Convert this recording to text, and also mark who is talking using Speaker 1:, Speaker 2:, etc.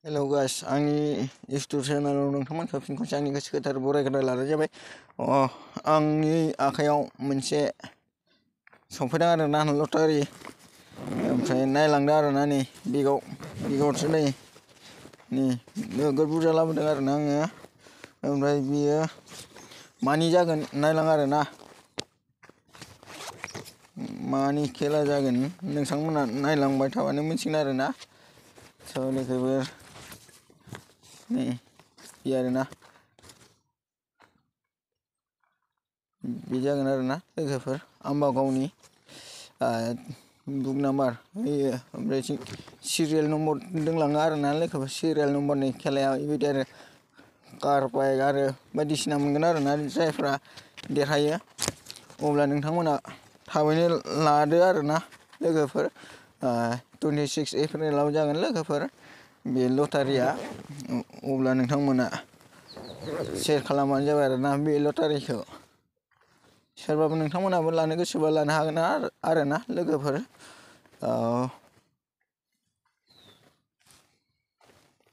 Speaker 1: Hello guys आंनि YouTube चेनेलाव नोंथांमोनखौ फिन खनसे आंनि गोसो गोथार बरायग्रोनाय लानाय जाबाय। आंनि आखायाव मोनसे सफैदों आरो ना लटारि, ओमफ्राय नायलांदों आरो ना नै बेगावसो नै नोगोद बुरजा लाबोदों आरो ना आङो। ओमफ्राय बियो मानि जागोन नायलां आरो ना, मानि खेला जागोन नोंथांमोना नायलांबाय थाबानो मिथिगोन आरो ना। सोरनिखौबो नै बे आरो ना, बे जागोन आरो ना लोगोफोर आम्बागावनि बुक नाम्बार होयो, ओमफ्राय सिरियाल नम्बर दोंलाङो आरो ना लोगोफोर। सिरियाल नम्बरनि खेलाया बेबायदि आरो कार बाइक आरो बायदिसिना मोनगोन आरो ना जायफ्रा देरहायो। अब्ला नोंथांमोना थाबैनो लादो आरो ना लोगोफोर। 26 एप्रिलाव जागोन लोगोफोर बे लटारिया। अब्ला नोंथांमोना सेयार खालामबानो जाबाय आरो ना बे लटारिखौ। सोरबाबो नोंथांमोनाबो लानो गोसोबा लानो हागोन आरो ना लोगोफोर।